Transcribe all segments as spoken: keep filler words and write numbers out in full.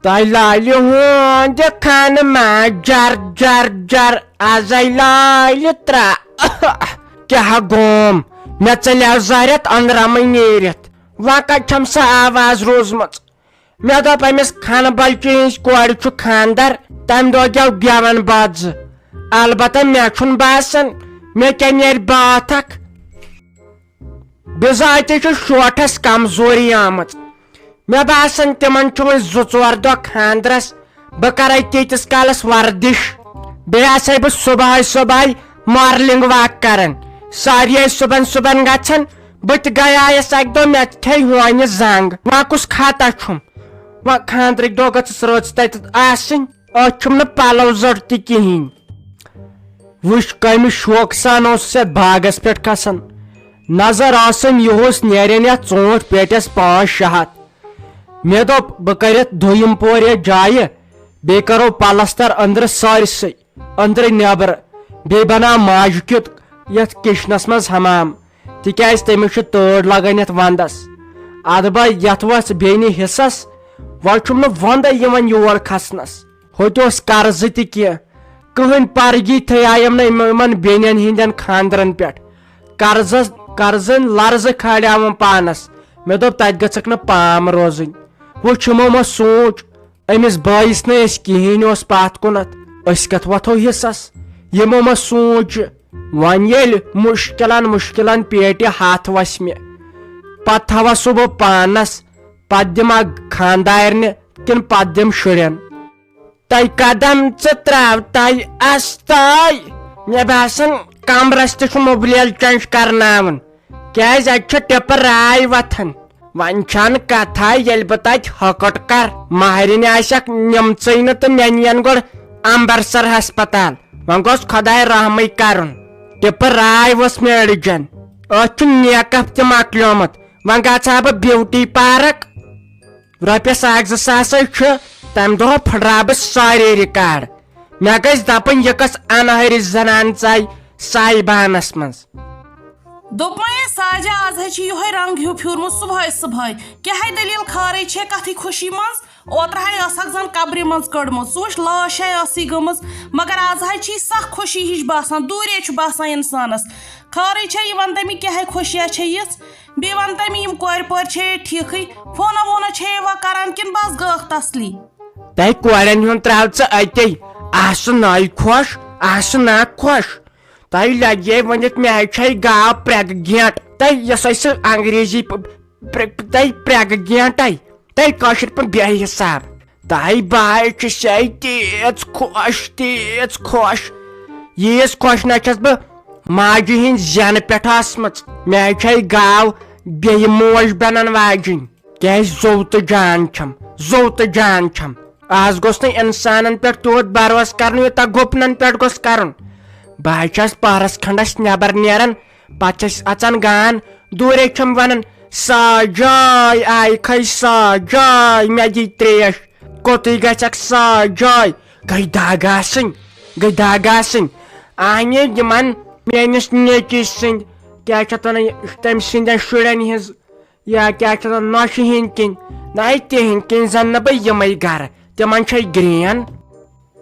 تۄہہِ لالہِ ہُنٛد خانہٕ ما جر جر جر، ازے لالہِ ترٛا۔ کیٛاہ گوم؟ مےٚ ژٔلیو زہرٮ۪تھ أنٛدرمٕے نیٖرِتھ۔ وۄنۍ کتہِ چھم سۄ آواز روٗزمٕژ؟ مےٚ دوٚپ أمِس خانہٕ بلچہِ ہٕنٛزِ کورِ چھُ خانٛدر، تمہِ دۄہ گٮ۪و گٮ۪ون بٲتھ زٕ۔ البتہ مےٚ چھُنہٕ باسان مےٚ کیٛاہ نیرِ بٲتھ اکھ۔ بِذاتے چھُ شوٹھس کمزوری آمٕژ۔ مےٚ باسان، تِمن چھُ وۄنۍ زٕ ژور دۄہ خانٛدرس۔ بہٕ کرے تیٖتِس کالس ورزش۔ بیٚیہِ آسے بہٕ صبحٲے صبحٲے morning walk کران۔ ساریے صبحن صبحن گژھان۔ بہٕ تہِ گٔیایس اکہِ دۄہ، مےٚ تہِ کھیٚیہِ ہونہِ زنٛگ۔ وۄنۍ کُس خطا چھُم؟ وۄنۍ خانٛدرٕکۍ دۄہ گٔژھٕس رٲژ تتہِ آسٕنۍ۔ أتھۍ چھُم نہٕ پلو زٔٹ تہِ کِہیٖنۍ۔ وٕچھ، کمہِ شوقہٕ سان اوس یتھ باغس پٮ۪ٹھ کھسان۔ نظر ٲسٕم، یِہُس نیرن یتھ ژوٗنٛٹھۍ پیٹٮ۪س پانٛژھ شےٚ ہتھ۔ مےٚ دوٚپ، بہٕ کرٕ یتھ دوٚیِم پور یتھ جایہِ، بیٚیہِ کرو پلستر أنٛدرٕ سٲرسٕے، أنٛدرٕ نٮ۪برٕ، بیٚیہِ بناو ماجہِ کیُت یتھ kitchenس منٛز حمام، تِکیازِ تٔمِس چھِ تۭر لگان یتھ ونٛدس۔ ادٕ بہ یتھ وژھ بیٚنہِ حصس، وۄنۍ چھُم نہٕ ونٛدے یِوان یور کھسنس۔ ہوٚتہِ اوس قرضہٕ تہِ کینٛہہ، کٕہٕنۍ پرگی تھیایم نہٕ یِم-، یِمن بیٚنٮ۪ن ہٕنٛدٮ۪ن خانٛدرن پٮ۪ٹھ۔ قرضس، قرضن لرزٕ کھالیوم پانس۔ مےٚ دوٚپ، تتہِ گٔژھکھ نہٕ پام روزٕنۍ۔ وٕچھ، یِمو ما سوٗنٛچ، أمِس بٲیِس نہٕ أسۍ کِہیٖنۍ اوس پتھ کُنتھ، أسۍ کتھ وۄتھو حصس؟ یِمو ما سوٗنٛچ، وۄنۍ ییٚلہِ مُشکلن مُشکلن پیٹہِ ہتھ وسہِ مےٚ، پتہٕ تھاوسو بہٕ پانس، پتہٕ دِمہٕ خانٛدارنہِ کِنہٕ پتہٕ دِمہٕ شُرٮ۪ن؟ تۄہہِ قدم ژٕ تراو تۄہہِ استاے۔ مےٚ باسان، کمرس تہِ چھُ mobileل change کرناوُن، کیازِ اتہِ چھِ ٹِپہٕ راے وتھان۔ وۄنۍ چھنہٕ کتھا، ییٚلہِ بہٕ تتہِ ہۄکٹ کر، ماہرِنہِ آسٮ۪کھ نِمژٕے نہٕ تہٕ مےٚ نِین گۄڈٕ امبرسر ہسپتال۔ وۄنۍ گوٚژھ خۄداے رحمٕے کرُن۔ ٹِپہٕ راے ؤژھ مےٚ أڈجن۔ أتھۍ چھُ makeup تہِ مۄکلیومُت۔ وۄنۍ گژھٕ ہا بہٕ beauty park۔ رۄپیس اکھ زٕ ساسے چھُ، تمہِ دۄہ پھٕٹراو بہٕ سارے record۔ مےٚ گژھِ دپٕنۍ، یہِ کۄس انہٲرِش زنان ژاے سایبانس منٛز۔ دوٚپمَے ساجہ، از ہے چھُ یِہوٚے رنٛگ ہیوٗ پھیوٗرمُت صُبحٲے صُبحٲے۔ کیٛاہ ہے دٔلیٖل خٲرٕے چھے کتھٕے خوشی منٛز؟ اوترٕ ہے ٲسکھ زن قبرِ منٛز کٔڑمٕژ، ژٕ وٕچھ لاش ہے ٲسٕے گٔمٕژ، مگر از ہے چھی سخ خوشی ہِش باسان، دوٗرے چھُ باسان انسانس۔ خٲرٕے چھے، یہِ ون تہٕ مےٚ کیٛاہ ہے خوشیا چھے یِژھ؟ بیٚیہِ ون تہٕ مےٚ، یِم کورِ پورِ چھے ٹھیٖکھٕے؟ فونہ وونہ چھے وا کران کِنہٕ بس گٔکھ تسلی؟ تۄہہِ کورٮ۪ن ہُنٛد ترٛاو ژٕ اَتے۔ آسہٕ ناے خۄش، آسہٕ نا خۄش۔ تۄہہِ لگے ؤنِتھ مےٚ چھے گاو پرٛٮ۪گہٕ گینٹ۔ تۄہہِ یۄس اَسہِ انگریزی پ-، پرٛ-، تۄہہِ پرٛٮ۪گہٕ گینٹے۔ تۄہہِ کٲشِر پٲٹھۍ بے حساب۔ تۄہہِ باے چھِ سۄے تیٖژ خۄش، تیٖژ خۄش۔ ییٖژ خۄش نہ چھَس بہٕ ماجہِ ہِنٛدۍ زٮ۪نہٕ پٮ۪ٹھ ٲسمٕژ۔ مےٚ چھے گاو بیٚیہِ موج بنن واجِنۍ۔ کیازِ زو تہٕ جان چھم، زو تہٕ جان چھم۔ آز گوٚژھ نہٕ انسانن پٮ۪ٹھ تیوٗت بھروسہٕ کرُن، یوٗتاہ گُپنن پٮ۪ٹھ گوٚژھ کرُن۔ بہٕ حظ چھس پہرس کھنڈس نٮ۪بر نیران، پتہٕ چھس اژان گان، دوٗرے چھم ونان، "ساجاے آیہِ کھے ساجاے، مےٚ دی تریش، کوٚتٕے گژھکھ ساجاے؟" گٔے دگ آسٕنۍ، گٔے دگ آسٕنۍ۔ اہنہِ یِمن میٲنِس نیٚچوۍ سٕنٛدۍ، کیٛاہ چھِ اتھ ونان، تٔمۍ سٕنٛدٮ۪ن شُرٮ۪ن ہٕنٛز یا کیٛاہ چھِ اتھ ونان، نۄشہِ ہِنٛدۍ کِنۍ۔ نہ، تِہِنٛدۍ کِنۍ زن نہٕ بہٕ یِمے گرٕ، تِمن چھے گرین۔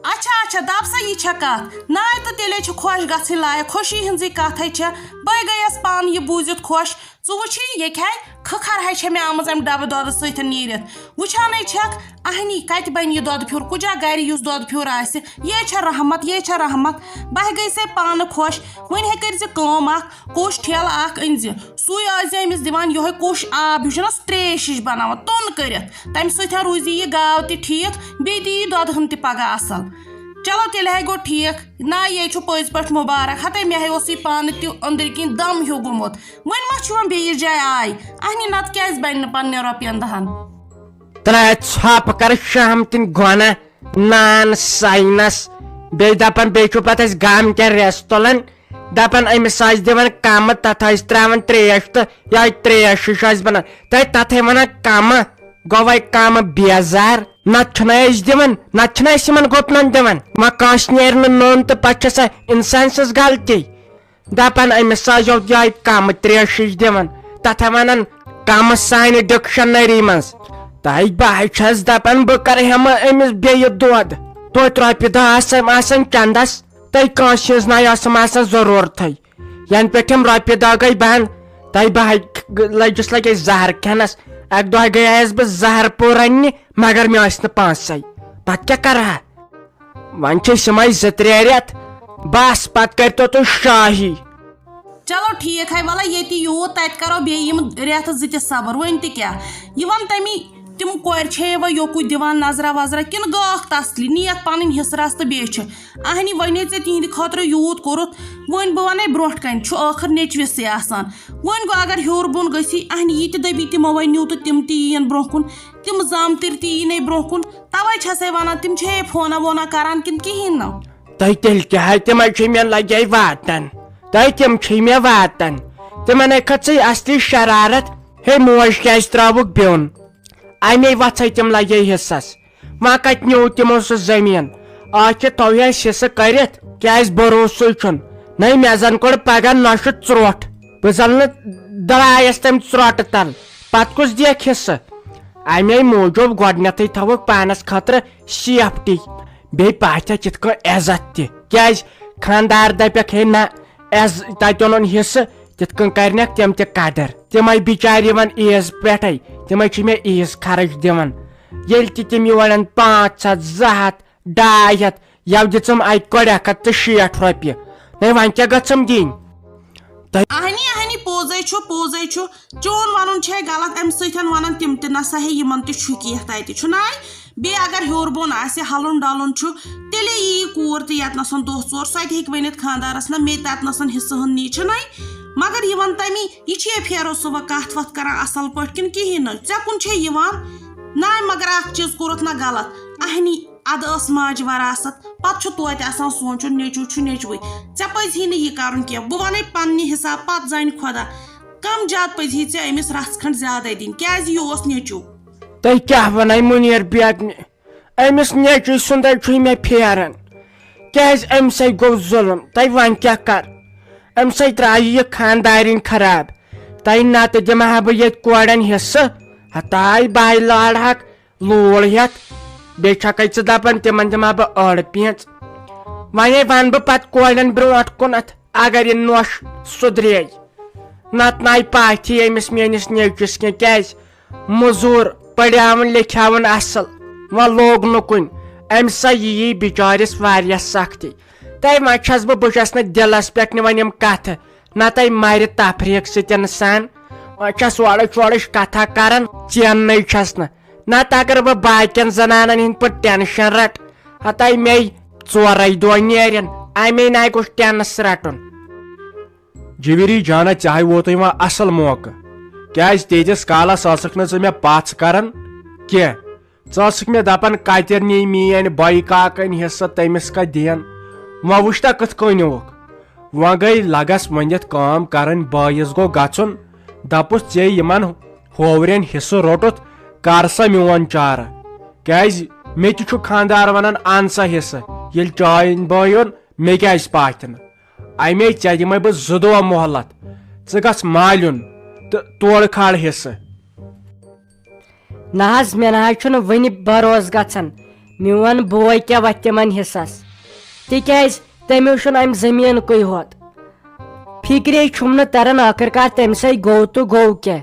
اچھا، اچھا، دپ سا، یہِ چھےٚ کتھ۔ نہ، تہٕ تیٚلے چھُ خۄش گژھٕنۍ لایق، خوشی ہٕنٛزٕے کتھ ہے چھےٚ۔ بے گٔیس پانہٕ یہِ بوٗزِتھ خۄش۔ ژٕ وٕچھی، ییٚکہِ ہے کھٕکھر ہے چھےٚ مےٚ آمٕژ امہِ ڈبہٕ دۄدٕ سۭتۍ نیٖرِتھ۔ وٕچھانٕے چھکھ، اہنی، کتہِ بنہِ یہِ دۄدٕ پھیوٗر؟ کُجا گرِ یُس دۄدٕ پھیوٗر آسہِ؟ یے چھےٚ رحمت، یے چھےٚ رحمت۔ بہٕ ہے گٔے سے پانہٕ خۄش۔ وۄنۍ ہے کٔرۍ زِ کٲم اکھ، کوٚش ٹھیلہٕ اکھ أنۍ زِ۔ سُے ٲسۍ زِ أمِس دِوان یِہوٚے کوٚش آب ہیوٗ، چھُنہ سُہ ترٛیش ہِش بَناوان، توٚن کٔرِتھ۔ تَمہِ سۭتۍ روٗزِ یہِ گاو تہِ ٹھیٖک، بیٚیہِ دِیہِ یہِ دۄدٕ ہن تہِ پَگاہ اَصٕل۔ چلو، تیٚلہِ ہے گوٚو ٹھیٖک۔ نہ، یے چھُ پٔزۍ پٲٹھۍ مُبارک۔ ہَتے مےٚ ہے اوس یہِ پانہٕ تہِ أنٛدٕرۍ کِنۍ دَم ہیوٗ گوٚمُت۔ وۄنۍ ما چھُ وۄنۍ بیٚیِس جایہِ آے؟ اَہنہِ، نَتہٕ کیٛازِ بَنہِ نہٕ پنٛنٮ۪ن رۄپیَن دَہَن؟ ترٛےٚ ژھۄپہٕ کَرٕ شہمتٕنۍ گۄناہ۔ نان ساینس۔ بیٚیہِ دپان، بیٚیہِ چھُ پتہٕ اَسہِ گامہٕ کٮ۪ن ریس تُلان۔ دپان، أمِس ٲسۍ دِوان کمہٕ، تتھ ٲسۍ ترٛاوان ترٛیش تہٕ یِہوٚے ترٛیش ہِش ٲسۍ بنان۔ تہٕ تتھے ونان کمہٕ، گوٚوے کمہٕ بیزار۔ نتہٕ چھِنَے أسۍ دِوان، نتہٕ چھِنَے أسۍ یِمن گُپنن دِوان۔ وۄنۍ کٲنٛسہِ نیرِ نہٕ نوٚن تہٕ پتہٕ چھِ سۄ انسان سٕنٛز غلطی۔ دپان، أمِس سا یوت یہے کم تریش ہِش دِوان، تتھ ہا ونان کم سانہِ ڈکشنری منٛز۔ تۄہہِ بہٕ حظ چھَس دَپان، بہٕ کَرٕ ہٮ۪مہٕ أمِس بیٚیہِ دۄد۔ توتہِ رۄپیہِ دَہ آسَم آسان چَندَس، تۄہہِ کٲنٛسہِ ہِنٛز نَے ٲسٕم آسان ضروٗرتھٕے۔ یَنہٕ پٮ۪ٹھ یِم رۄپیہِ دَہ گٔے بنٛد، تۄہہِ بہٕ حظ لٔجِس لَگے زَہر کھٮ۪نَس۔ اَکہِ دۄہ گٔیایَس بہٕ زَہر پوٗر اَننہِ، مگر مےٚ ٲسۍ نہٕ پونٛسَے۔ پَتہٕ کیٛاہ کَرٕ ہا؟ وۄنۍ چھِ أسۍ یِمَے زٕ ترٛےٚ رٮ۪تھ، بَس پَتہٕ کٔرۍتو تُہۍ شاہی۔ چلو ٹھیک ہے، ولہ ییٚتی یوٗت، تتہِ کرو بیٚیہِ یِم رٮ۪تھ زٕ تہِ صبر۔ وۄنۍ تہِ کیٛاہ؟ یہِ وَن تٔمی، تِم کورِ چھے وۄنۍ یوکُے دِوان نظرا وظرا کِنہٕ گٲکھ تسلی، نِیَکھ پنٕنۍ حصہٕ رژھ تہٕ بیٚیہِ چھِ اہنی وَنے ژےٚ تِہنٛدِ خٲطرٕ یوٗت کوٚرُتھ۔ وۄنۍ بہٕ وَنے برونٛٹھ کَنہِ، چھُ ٲخٕر نیٚچوِسٕے آسان۔ وۄنۍ گوٚو اگر ہیوٚر بۄن گٔژھی، اہنی یہِ تہِ دٔبی تِمو وَنیو تہٕ تِم تہِ یِیِن برونٛہہ کُن، تِم زامتٕرۍ تہِ یی نے برونٛہہ کُن۔ توے چھسے ونان، تِم چھے فونہ وونہ کران کِنہٕ کِہیٖنۍ نہٕ؟ تۄہہِ تیٚلہِ کیٛاہ ہے، تِمے چھِ مےٚ لگے واتان۔ تۄہہِ تِم چھِ مےٚ واتان۔ تِمن ہے کھٔژٕے اصلی شرارت، ہے موج کیٛازِ ترٛاوُکھ بیوٚن؟ اَمے وژھے تِم لگے حصس۔ وۄنۍ کتہِ نیوٗ تِمو سُہ زٔمیٖن؟ آز چھِ تھوہس حصہٕ کٔرِتھ، کیٛازِ بھروسٕے چھُنہٕ۔ نَے مےٚ زن کوٚڑ پگاہ نۄشہِ ژرٛوٹھ، بہٕ زن نہٕ درٛایس تمہِ ژرٛوٹہٕ تل، پتہٕ کُس دِیکھ حصہٕ؟ امے موٗجوٗب گۄڈٕنیتھٕے تھاوُکھ پانس خٲطرٕ سیفٹی۔ بیٚیہِ پاتھیٚتھ یِتھ کٔنۍ عزت تہِ۔ کیٛازِ؟ خانٛدار دَپٮ۪کھ، "ہے نہ، عز-، تَتہِ اوٚنُن حصہٕ"، تِتھ کٔنۍ کَرنٮ۪کھ تِم تہِ قدر۔ تِمَے بِچارِ یِوان عیٖز پٮ۪ٹھَے، تِمَے چھِ مےٚ عیٖز خرٕچ دِوان۔ ییٚلہِ تہِ تِم یورَن پانٛژھ ہَتھ، زٕ ہَتھ، ڈاے ہَتھ، یَوٕ دِژٕم اَکہِ کۄڑِ اَکھ ہَتھ تہٕ شیٹھ رۄپیہِ۔ ہے، وۄنۍ کیٛاہ گٔژھٕم دِنۍ؟ اہنی، اہنی، پوٚزے چھُ، پوٚزے چھُ۔ چون ونُن چھے غلط، امہِ سۭتۍ ونان تِم تہِ، نسا ہے یِمن تہِ چھُ کینٛہہ تتہِ، چھُنہ؟ بیٚیہِ اگر ہیوٚر بۄن آسہِ، ہلُن ڈلُن چھُ، تیٚلے یی یہِ کوٗر تہِ یتنسن دۄہ ژور، سۄ تہِ ہیٚکہِ ؤنِتھ خانٛدارس، نہ مےٚ تہِ تتنسن حصہٕ ہن نی چھُنہ؟ مگر یہِ ون تمی، یہِ چھے پھیرو صبح کتھ وتھ کران اصل پٲٹھۍ کِنہٕ کِہیٖنۍ نہٕ؟ ژےٚ کُن چھے یِوان؟ نہ، مگر اکھ چیٖز کوٚرُتھ نہ غلط، اہنی۔ ادٕ ٲس ماجہِ وراثت، پتہٕ چھُ توتہِ آسان سونٛچُن، نیٚچوٗ چھُ نیٚچوٕے۔ ژےٚ پزِ ہے نہٕ یہِ کرُن کینٛہہ۔ بہٕ ونے پننہِ حساب، پتہٕ زانہِ خۄدا۔ کم زیادٕ پزِ ہے ژےٚ أمِس رژھ کھنڈ زیادے دِنۍ، کیازِ یہِ اوس نیٚچوٗ۔ تۄہہِ کیٛاہ ونان مُنیر بیگمہِ؟ أمِس نیٚچوٗ سُنٛدے چھُے مےٚ پھیران۔ کیازِ أمۍ سٕے گوٚو ظُلم؟ تۄہہِ وۄنۍ کیٛاہ کر؟ أمۍ سٕے ترٛایہِ یہِ خانٛدارِنۍ خراب۔ تۄہہِ نتہٕ دِمہٕ ہا بہٕ ییٚتہِ کورٮ۪ن حصہٕ۔ ہتاے بایہِ لارہکھ لوٗل ہٮ۪تھ، بیٚیہِ چھکھے ژٕ دپان تِمن دِمہٕ ہا بہٕ أڑ پیٖنژ۔ وۄنۍ وَنہٕ بہٕ پتہٕ کورٮ۪ن برونٛٹھ کُنتھ، اگر یہِ نۄش سُدرے۔ نتہٕ ناے پاتھی أمِس میٲنِس نیٚچوِس کینٛہہ، کیازِ؟ مٔزوٗر، پٔرِیاوُن لیکھیاوُن اصل، وۄنۍ لوگ نہٕ کُنہِ۔ أمۍ سا یہِ یی بِچٲرِس واریاہ سختی۔ تۄہہِ وۄنۍ چھس بہٕ، بہٕ چھس نہٕ دِلس پٮ۪ٹھ نِوان یِم کتھٕ، نتہٕ مرِ تفریٖق سۭتۍ انسان۔ وۄنۍ چھس اورٕچ یورٕچ کتھا کران، ژیننے چھس نہٕ۔ نتہٕ اگر بہٕ باقین زنانن ہٕنٛدۍ پٲٹھۍ ٹینشن رٹہٕ، ہتاے مے ژورے دۄہ نیرن، امے ناے گوٚژھ ٹینس رٹُن۔ جویری جانا، ژےٚ ہاے ووتُے وۄنۍ اصل موقعہٕ۔ کیازِ تیٖتِس کالس ٲسٕکھ نہٕ ژٕ مےٚ پژھ کران کینٛہہ؟ ژٕ ٲسٕکھ مےٚ دپان، کتٮ۪ن نی میٲنۍ بایہِ کاکن حصہٕ، تٔمِس کتھ دِین؟ وۄنۍ وٕچھ تا کِتھ کٔنۍ نیوٗکھ۔ وۄنۍ گٔے لگس ؤنِتھ کٲم کرٕنۍ، بٲیِس گوٚو گژھُن۔ دپُس، ژےٚ یِمن ہوورٮ۪ن حصہٕ روٚٹُتھ، کر سا میون چارٕ۔ کیازِ؟ مےٚ تہِ چھُ خانٛدار ونان، ان سا حصہٕ، ییٚلہِ چٲنۍ بٲے اوٚن، مےٚ کیازِ پاتھِ نہٕ؟ امے ژےٚ دِمے بہٕ زٕ دۄہ مۄہلت، ژٕ گژھ مالیُن تہٕ تورٕ کھال حصہٕ۔ نہ حظ، مےٚ نہ حظ چھُنہٕ وُنہِ بھروسہٕ گژھان، میون بوے کیٛاہ وتھِ تِمن حصس، تِکیازِ تٔمِس چھُنہٕ امہِ زٔمیٖنکُے ہوت۔ فکرے چھُم نہٕ تران، ٲخٕر کار تٔمۍ سٕے گوٚو تہٕ گوٚو کیٛاہ۔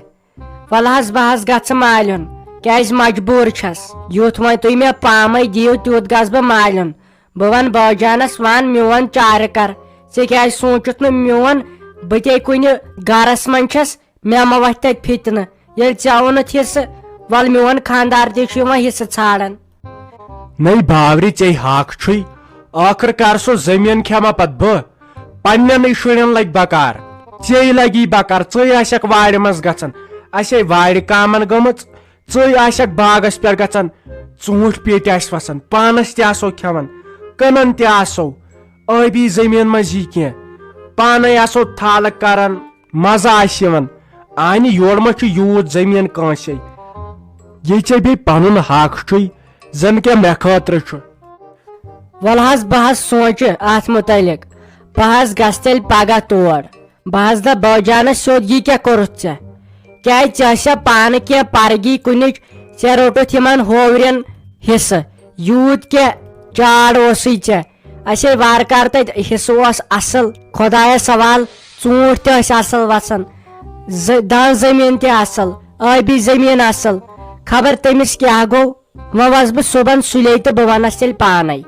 ولہٕ حظ، بہٕ حظ گژھٕ مالیُن، کیازِ مجبوٗر چھس۔ یُتھ وۄنۍ تُہۍ مےٚ پامے دِیِو، تیُتھ گژھٕ بہٕ مالیُن۔ بہٕ ونہٕ بٲجانس، وَن میون چارٕ کر، ژےٚ کیازِ سوٗنچُتھ نہٕ میون؟ بہٕ تے کُنہِ گرس منٛز چھس، مےٚ ما وۄتھِ تتہِ فتنہٕ؟ ییٚلہِ ژےٚ اوٚنُتھ حصہٕ، ول میون خانٛدار تہِ چھُ یِوان حصہٕ ژھانڈان۔ نٔے باورِ ژے ہاکھ چھُے، ٲخٕر کار سُہ زٔمیٖن کھٮ۪ما پتہٕ بہٕ؟ پننٮ۪نٕے شُرٮ۪ن لگہِ بکار، ژے لگی بکار، ژٕے آسکھ وارِ منٛز گژھان، اسے وارِ کامن گٔمٕژ، ژٕے آسکھ باغس پٮ۪ٹھ گژھان، ژوٗنٛٹھۍ پیٹہِ آسہِ وسان، پانس تہِ آسو کھٮ۪وان، کٕنان تہِ آسو، ٲبی زٔمیٖن منٛز یی کینٛہہ، پانے آسو تھل کران، مزٕ آسہِ یِوان۔ آنہِ یورٕ ما چھُ یوٗت زٔمیٖن کٲنٛسے؟ یہِ ژےٚ بیٚیہِ پنُن حق چھُے، زن کیٛاہ مےٚ خٲطرٕ چھُ۔ ولہٕ حظ، بہٕ حظ سونٛچہِ اتھ متعلق، بہٕ حظ گژھٕ تیٚلہِ پگاہ تور۔ بہٕ حظ دپ بٲجانس سیوٚد، یہِ کیٛاہ کوٚرُتھ ژےٚ؟ کیٛازِ ژےٚ آسیا پانہٕ کینٛہہ پرگی کُنِچ؟ ژےٚ روٚٹُتھ یِمن ہوورٮ۪ن حصہٕ، یوٗت کیٛاہ چاڑ اوسُے ژےٚ۔ اسے وارٕ کارٕ تتہِ حصہٕ اوس اصل، خۄدایس حوال، ژوٗنٛٹھۍ تہِ ٲسۍ اصل وسان، ز-، دان زٔمیٖن تہِ اصل، ٲبی زٔمیٖن اصل۔ خبر تٔمِس کیٛاہ گوٚو؟ وۄنۍ وسہٕ بہٕ صُبحن سُلے تہٕ بہٕ ونس تیٚلہِ پانے۔